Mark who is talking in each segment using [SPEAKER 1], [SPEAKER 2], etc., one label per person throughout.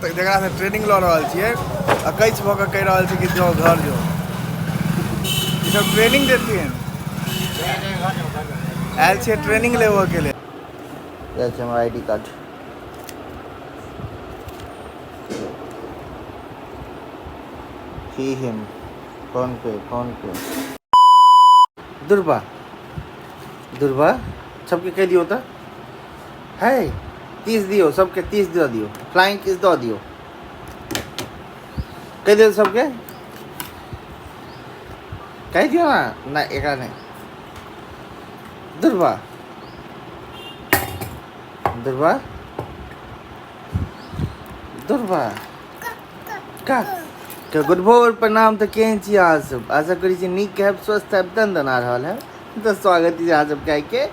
[SPEAKER 1] जकरासँ ट्रेनिंग लऽ रहल छियै अकैछ भऽ कऽ कहि रहल छै कि जाउ घर जाउ। ई सब ट्रेनिंग देथिन, आयल छियै ट्रेनिंग लेबऽ के लेल।
[SPEAKER 2] जाइ छै हमर I D card. He him phone पे फोन पे। दुर्बा दुर्बा सबके कहि दियौ तऽ है 30 दियौ सबके, 30 दऽ दियौ, फ्लाइंग किस दऽ दियौ, कहि दियौ सबके, कहि दियौ ना। नहि एकरा नहि। दुर्बा दुर्बा दुर्बा का तऽ गुड भोर, प्रणाम। तऽ केहन छी अहाँ सब? आशा करै छी नीक हैब, स्वस्थ हैब, दनदना रहल हैब। तऽ स्वागत छै अहाँ सबके आइके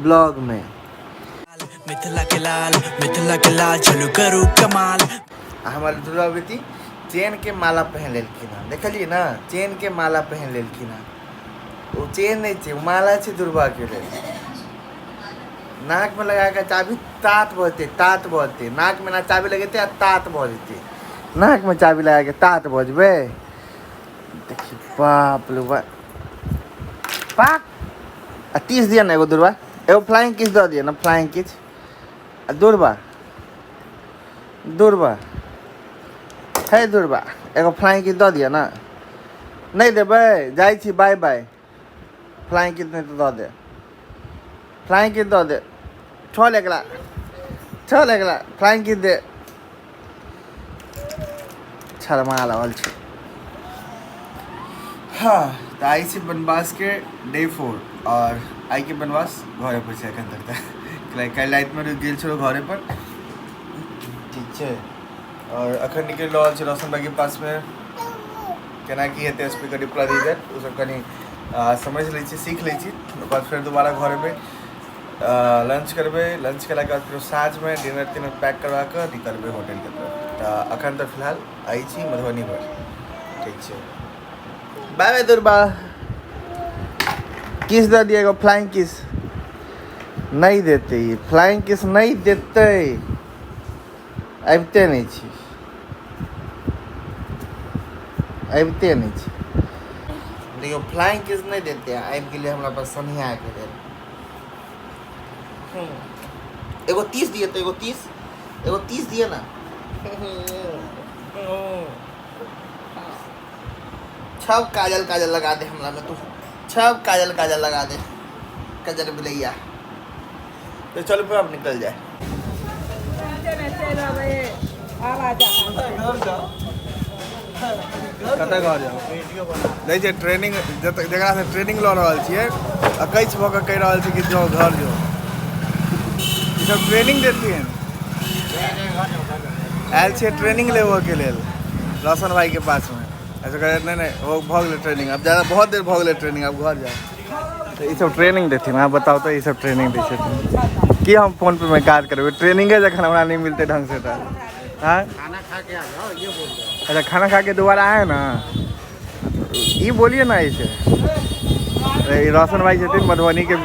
[SPEAKER 2] ब्लॉगमे।
[SPEAKER 3] मिथिला के लाल, मिथिला के लाल, चलू करू कमाल।
[SPEAKER 2] आ हमर दुर्गा बेटी चेनके माला पहिन लेलखिन हँ, देखलियै ने? चेनके माला पहिन लेलखिन हँ। ओ चेन नहि छै, ओ माला छै दुर्गाके लेल। नाकमे लगा कऽ चाभी तात भऽ जेतै, तात भऽ जेतै। नाकमे ना चाभी लगेतै आ तात भऽ जेतै। नाकमे चाभी लगा कऽ तात भऽ जेबै। देखी बाप रे बा पाक। आ 30 दिअ ने एगो दुर्बा, एगो फ्लाइंग किस दऽ दिअ ने, फ्लाइंग किस। आ दुर्बा दुर्बा हे दुर्बा, एगो फ्लाइंग किस दऽ दिअ ने। नहि देबै? जाइ छी, बाय बाय। फ्लाइंग किस नहि तऽ दऽ दे, फ्लाइंग किस दऽ दे। चल एकरा, चल एकरा फ्लाइंग किस दे। शर्मा रहल छै।
[SPEAKER 1] हाँ तऽ आइ छै वनवासके डे 4 आओर आइके वनवास घरे पर छै एखन तक। तऽ काल्हि रातिमे रुकि गेल छलहुँ घरे पर, ठीक छै। आओर अखन निकलि रहल छै रोशन भाईके पासमे, केना की हेतै स्पीकर रिप्लाई दी ओ सब कनि समझि लै छी, सीख लै छी। ओकर बाद फेर दोबारा घर एबै, लंच करबै, लंच केलाके बाद फेर साँझमे डिनर तिनर पैक करवा कऽ निकलबै होटलके तरफ। तऽ अखन तऽ फिलहाल आइ छी मधुबनी पर, ठीक छै।
[SPEAKER 2] बाय बाय दुर्बा। किस दऽ दिअ एगो फ्लाइंग किस। नहि देतै, फ्लाइंग किस नहि देतै। अबिते नहि छी, अबिते नहि छी। देखियौ फ्लाइंग किस नहि देतै। आबि गेलै हमरा पास सनियाके लेल। एगो 30 दिअ तऽ, एगो 30, एगो 30 दिअ ने। छब काजल काजल लगा दे हमरा में तू, छब काजल काजल लगा दे कजर बिलैया।
[SPEAKER 1] तो चलो फिर अब निकल जाए। कतऽ घर जाउ? दै छै ट्रेनिंग, जकरासँ ट्रेनिंग लऽ रहल छियै अकैछ भऽ कऽ कहि रहल छै कि जाउ घर जाउ। ई सब ट्रेनिंग देथिन, आयल छियै ट्रेनिंग लेबऽ के लेल रोशन भाईके पासमे। ऐसे कहै नहि नहि, ओ भऽ गेलै ट्रेनिंग, आब ज्यादा बहुत देर भऽ गेलै ट्रेनिंग, आब घर जाउ। तऽ ई सब ट्रेनिंग देथिन। अहाँ बताउ तऽ ई सब ट्रेनिंग दै छथिन कि हम फोन पे मे काज करबै? ट्रेनिंगे जखन हमरा नहि मिलतै ढंग से तऽ हाँ।
[SPEAKER 4] खाना खा के आ जाओ, ये बोल रहे हो।
[SPEAKER 1] अच्छा खाना खा के दोबारा आए ना, ई बोलिए ना ऐसे। ई रोशन भाई छथिन मधुबनी के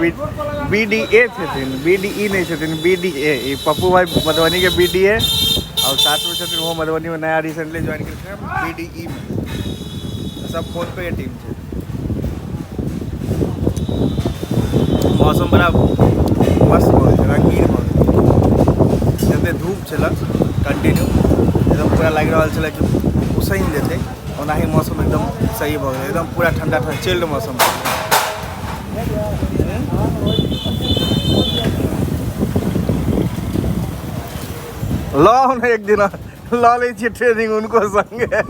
[SPEAKER 1] बी डी ए छथिन, बी डी ई नहीं छथिन, बी डी ए। ई पप्पू भाई मधुबनी के बी डी ए और साथ में छथिन वो मधुबनी में नया रिसेंटली ज्वाइन केलखिन बी डी ई में। सब फोन पे के टीम छै। मौसम बड़ा मस्त भऽ गेल छै, रंगीन भऽ गेल। जते धूप छलक कंटिन्यू एकदम पूरा लागि रहल छलै कि उसनि जेतै, ओनाही मौसम एकदम सही भऽ गेलै, एकदम पूरा ठंडा ठंडा चिल्ड मौसम भऽ गेलै। लऽ ने एक दिन लऽ लै छियै ट्रेनिंग उनको संगे।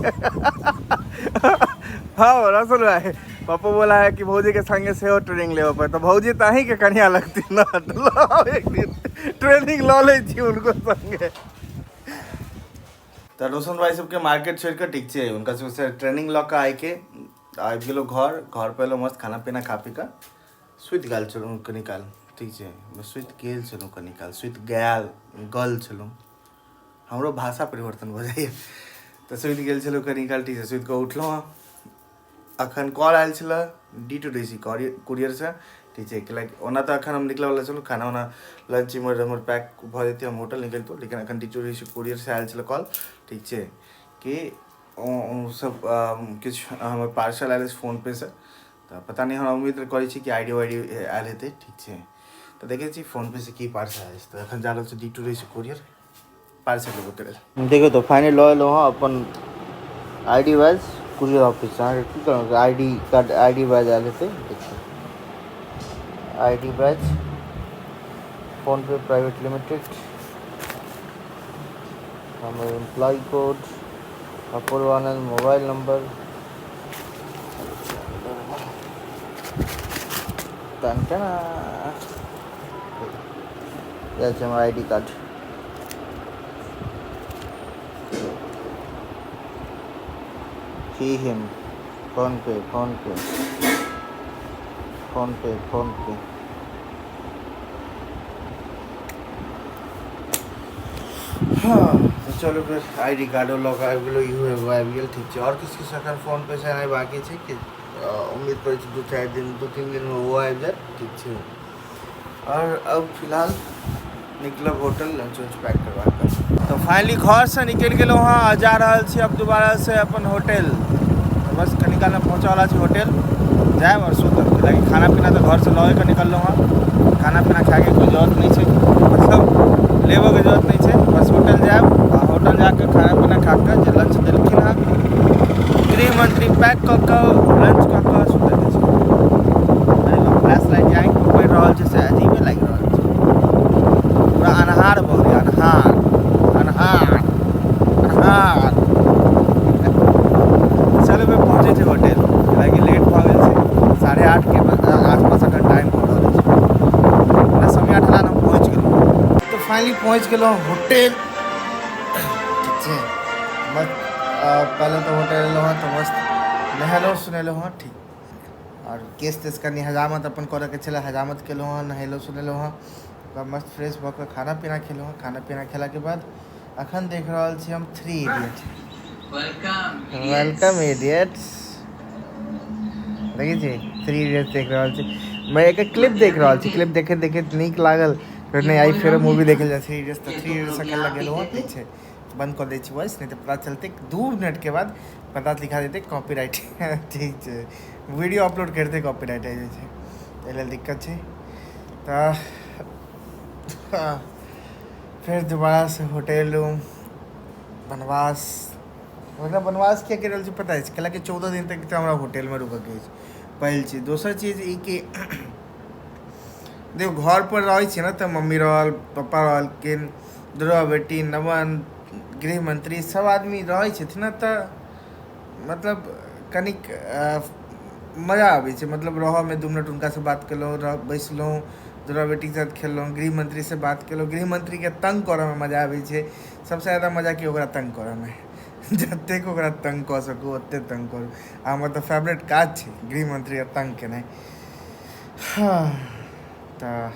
[SPEAKER 1] हाँ रसुल भाई, पप्पू बोला है कि भौजी के संगे सेहो ट्रेनिंग लेबऽ पड़त। तऽ भौजी तऽ अहींके कनिया लगती ना, तऽ लऽ एक दिन ट्रेनिंग लऽ लै छी उनको संगे। तऽ रोशन भाई सबके मार्केट छोड़ि कऽ, ठीक छै, हुनका सबसँ ट्रेनिंग लऽ कऽ आइके आबि गेलहुँ घर। घर पर एलहुँ, मस्त खाना पीना खा पी कऽ सुति गेल छलहुँ कनी काल, ठीक छै। सुति गेल छलहुँ कनी काल, सुति गेल गल छलहुँ, हमरो भाषा परिवर्तन भऽ जाइए। तऽ सुति गेल छलहुँ कनी काल, ठीक छै। सुति कऽ उठलहुँ हँ, अखन कॉल आयल छलै डी टू डी सी कुरियरसँ,
[SPEAKER 2] ठीक छै। लाइक ओना तऽ एखन हम निकलऽवला छलहुँ, खाना उना लंच इम्हर हमर पैक भऽ जेतै, हम होटल निकलितहुँ, लेकिन एखन डी टू डी कोरियरसँ आयल छलै कॉल, ठीक छै, कि ओ सब किछु हमर पार्सल आयल अछि फोन पे सँ। तऽ पता नहि, हमरा उम्मीद करै छी कि I D Y D आयल हेतै, ठीक छै। तऽ देखै छी फोन पे से की पार्सल आयल अछि। तऽ एखन जा रहल छी D to D courier parcel लेबऽके लेल। देखियौ तऽ फाइनल लऽ एलहुँ हँ अपन I D wise courier office. अहाँके की कहलहुँ, I D card I D badge आयल हेतै। देखियौ I D badge PhonePe private limited, हमर employ code Apurvanand, mobile number, इएह छै हमर I D card. He him PhonePe PhonePe PhonePe PhonePe. हाँ तऽ चलू फेर I D कार्डो लऽ कऽ आबि गेलहुँ, इहो एगो आबि गेल, ठीक छै। आओर किछु किछु एखन फोन पे से एनाइ बाँकी छै कि उम्मीद करै छी 2-4 दिन, 2-3 दिनमे ओहो आबि जायत, ठीक छै। आओर अब फिलहाल निकलब होटल लंच उंच पैक करवा कऽ। तऽ फाइनली घरसँ निकलि गेलहुँ हँ आ जा रहल छी अब दोबारासँ अपन होटल। तऽ बस कनी कालमे पहुँचऽवला छी होटल, जायब आओर सुतब। लेकिन खाना पीना तऽ घरसँ लऽए कऽ निकललहुँ हँ, खाना पीना खायके कोइ जरूरत नहि छै, मतलब लेबऽके जरूरत नहि छै। बस होटल जायब आ होटल जाकऽ खाना पीना खा कऽ जे लंच देलखिन हँ गृहमंत्री पैक कऽ कऽ लंच कऽ कऽ सुतैके छै। अरे बाप, फ्लैश लाइट जे आँखिपर पड़ि रहल छै से अजीबे लागि रहल छै, पूरा अन्हार भऽ गेलै, अन्हार अन्हार अन्हार। चलू फेर पहुँचै छै होटल, हालाँकि लेट भऽ गेल छै, 8:30 के आसपास एखन टाइम भऽ रहल छै। हमरा समय 8 हम पहुँचि गेलहुँ। तऽ फाइनली पहुँचि गेलहुँ होटल, ठीक छै। मस्त पहिले तऽ होटल एलहुँ हँ तऽ मस्त नहेलहुँ सुनेलहुँ हँ, ठीक। आओर केश तेश कनि हजामत अपन करऽके छलै, हजामत केलहुँ हँ, नहेलहुँ सुनेलहुँ हँ, ओकरा मस्त फ्रेश भऽ कऽ खाना पीना खेलहुँ हँ। खाना पीना खेलाके बाद अखन देख रहल छी हम 3 इडियट। Welcome idiots. देखै छी 3 इडियट्स देख रहल छी मैं, एक क्लिप देख रहल छी। क्लिप देखैत देखैत नीक लागल, फेर नहि आइ फेरो मूवी देखल जाइ 3 इडियट्स। तऽ 3 इडियट्स अखन लगेलहुँ हँ, ठीक छै। बंद कऽ दै छी वॉइस, नहि तऽ पता चलतै 2 मिनटके बाद पता लिखा देतै कॉपीराइट, ठीक छै। वीडियो अपलोड करिते कॉपीराइट आबि जाइ छै, एहि लेल दिक्कत छै। तऽ फेर दोबारासँ होटल रूम वनवास, मतलब वनवास किया करि रहल छी पता अछि, कैलाकि 14 दिन तक तऽ हमरा होटलमे रुकऽके अछि, पहिल चीज। दोसर चीज ई कि देखियौ घर पर रहै छियै ने तऽ मम्मी रहल, पप्पा रहलखिन, दुर्गा बेटी, नमन, गृहमंत्री सब आदमी रहै छथिन ने, तऽ मतलब कनिक मजा आबै छै, मतलब रहऽमे 2 मिनट हुनकासँ बात केलहुँ, बैसलहुँ, दुर्गा बेटीके साथ खेललहुँ, गृहमंत्रीसँ बात केलहुँ। गृहमंत्रीके तंग करऽमे मजा आबै छै, सबसँ ज्यादा मजा कि ओकरा तंग करऽमे, जतेक ओकरा तंग कऽ सकू ओतेक तंग करू। आ हमर तऽ फेवरेट काज छै गृहमंत्रीके तंग केनाइ। हाँ तऽ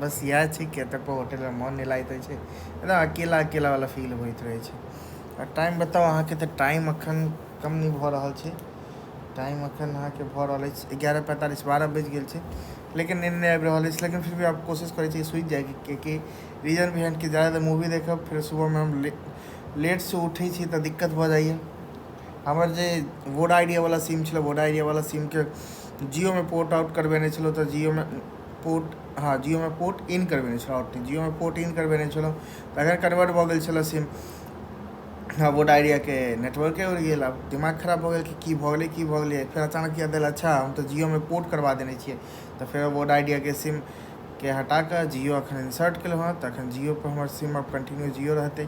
[SPEAKER 2] बस इएह छै कि एतऽ पर होटलमे मोन नहि लागैत रहै छै, एकदम अकेला अकेला वाला फील होइत रहै छै। आ टाइम बताउ अहाँके, तऽ टाइम एखन कम नहि भऽ रहल छै, टाइम एखन अहाँके भऽ रहल अछि 11:45, 12 बजि गेल छै, लेकिन नींद नहि आबि रहल अछि। लेकिन फिर भी आब कोशिश करै छी सुति जाइके, कियाकि रीजन बिहाइंड कि ज्यादा मूवी देखब फेर सुबहमे हम लेटसँ उठै छी तऽ दिक्कत भऽ जाइए। हमर जे वोडा आइडियावला सिम छलै, वोडा आइडियावला सिमके जियोमे पोर्ट आउट करबेने छलहुँ, तऽ जियोमे पोर्ट, हाँ जियोमे पोर्ट इन करबेने छलहुँ, आउट नहि, जियोमे पोर्ट इन करबेने छलहुँ, तऽ अगर कन्वर्ट भऽ गेल छलै सिम, हाँ वोडा आइडियाके नेटवर्के उड़ि गेल। आब दिमाग खराब भऽ गेल कि की भऽ गेलै, की भऽ गेलै। फेर अचानक याद आयल, अच्छा हम तऽ जियोमे पोर्ट करबा देने छियै, तऽ फेर वोडा आइडियाके सिमके हटा कऽ जियो अखन इन्सर्ट केलहुँ हँ, तऽ अखन जियोपर हमर सिम आब कंटिन्यू जियो रहतै,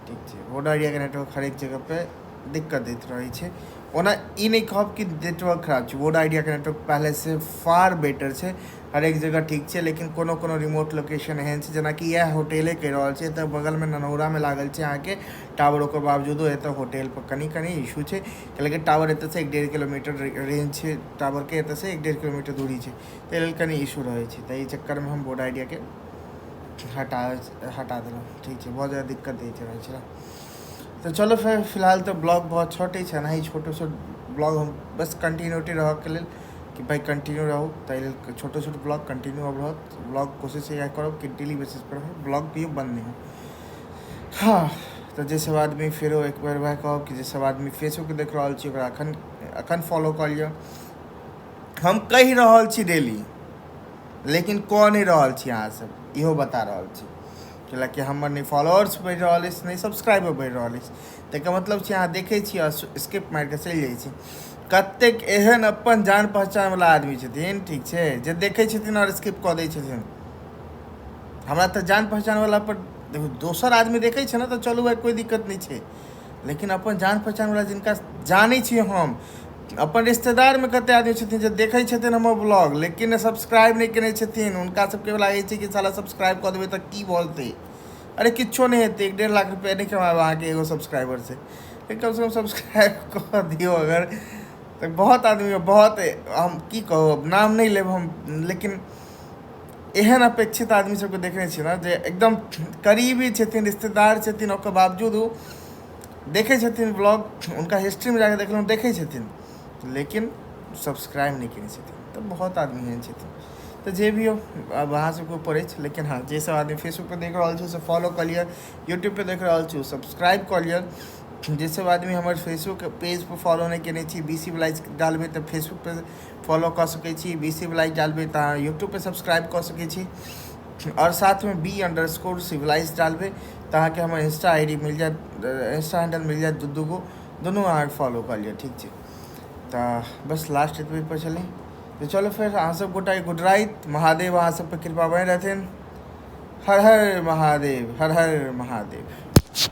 [SPEAKER 2] ठीक छै। वोडा आइडियाके नेटवर्क हरेक जगहपर दिक्कत दैत रहै छै। ओना ई नहि कहब कि नेटवर्क खराब छै, वोडा आइडियाके नेटवर्क पहिलेसँ फार बेटर छै, हरेक जगह ठीक छै, लेकिन कोनो कोनो रिमोट लोकेशन एहन छै, जेनाकि इएह होटले कहि रहल छै, तऽ बगलमे ननौरामे लागल छै अहाँके टावर, ओकर बावजूदो एतऽ होटलपर कनि कनि इशू छै, लेकिन टावर एतऽसँ 1.5 किलोमीटर रेंज छै, टावरके एतऽसँ 1.5 किलोमीटर दूरी छै, ताहि लेल कनि इशू रहै छै। तऽ एहि चक्करमे हम वोडा आइडियाके हटा देलहुँ, ठीक छै। बहुत ज्यादा दिक्कत दैत रहै छै। तऽ चलो फेर फिलहाल तऽ ब्लॉग बहुत छोटे छै, एनाही छोटो छोट ब्लॉग हम बस कंटिन्यूटी रहऽके लेल कि भाइ कंटिन्यू रहू, ताहि लेल छोटो छोट ब्लॉग कंटिन्यू आब रहत। ब्लॉग कोशिश इएह करब कि डेली बेसिस पर रहै, ब्लॉग कहियो बंद नहि हो। हँ, तऽ जे सब आदमी फेरो एक बेर वएह कहब कि जे सब आदमी फेसबुक देख रहल छी ओकरा अखन अखन फॉलो कऽ लिअ। हम कहि रहल छी डेली, लेकिन कऽ नहि रहल छी। अहाँ सब इहो बता रहल छी कैलाकि हमर नहि फॉलोअर्स बढ़ि रहल अछि, नहि सब्सक्राइबर बढ़ि रहल अछि। ताहिके मतलब छै अहाँ देखै छी आ स्किप मारि कऽ चलि जाइ छी। कतेक एहन अपन जान पहचानवला आदमी छथिन, ठीक छै, जे देखै छथिन आओर स्किप कऽ दै छथिन। हमरा तऽ जान पहचानवला पर देखू, दोसर आदमी देखै छै ने तऽ चलू भाइ, कोइ दिक्कत नहि छै, लेकिन अपन जान पहचानवला जिनका जानै छी हम, अपन रिश्तेदारमे कते आदमी छथिन जे देखै छथिन हमर ब्लॉग लेकिन सब्सक्राइब नहि केने छथिन। हुनका सबके लागै छै कि साला सब्सक्राइब कऽ देबै तऽ की भऽ जेतै? अरे किछो नहि हेतै, 1-1.5 लाख रुपैआ नहि कमायब अहाँके एगो सब्सक्राइबरसँ, लेकिन कमसँ कम सब्सक्राइब कऽ दियौ अगर तऽ। बहुत आदमी, बहुत, हम की कहू, नाम नहि लेब हम, लेकिन एहन अपेक्षित आदमी सबके देखने छियै ने जे एकदम करीबी छथिन, रिश्तेदार छथिन, ओकर बावजूद ओ देखै छथिन ब्लॉग। हुनका हिस्ट्रीमे जाकऽ देखलहुँ, देखै छथिन लेकिन सब्सक्राइब नहि केने छथिन। तऽ बहुत आदमी एहन छथिन। तऽ जे भी हो, आब अहाँ सबके ऊपर अछि, लेकिन हँ, जे सब आदमी फेसबुकपर देख रहल छी से फॉलो कऽ लिअ, यूट्यूबपर देख रहल छी ओ सब्सक्राइब कऽ लिअ। जे सब आदमी हमर फेसबुक पेजपर फॉलो नहि केने छी, बी सी ब्लाइज डालबै तऽ फेसबुकपर फॉलो कऽ सकै छी, बी सी ब्लाइज डालबै तऽ अहाँ यूट्यूबपर सब्सक्राइब कऽ सकै छी, आओर साथमे बी अंडर स्कोर सिविलाइज डालबै तऽ अहाँके हमर इंस्टा I D मिल जायत, इंस्टा हैंडल मिल जायत, दू दूगो, दुनू अहाँके फॉलो कऽ लिअ, ठीक छै? तऽ बस लास्ट एतबे पर छलै। तऽ चलू फेर, अहाँ सब गोटाके गुड राइत। महादेव अहाँ सब पर कृपा बने रहथिन। हर हर महादेव, हर हर महादेव।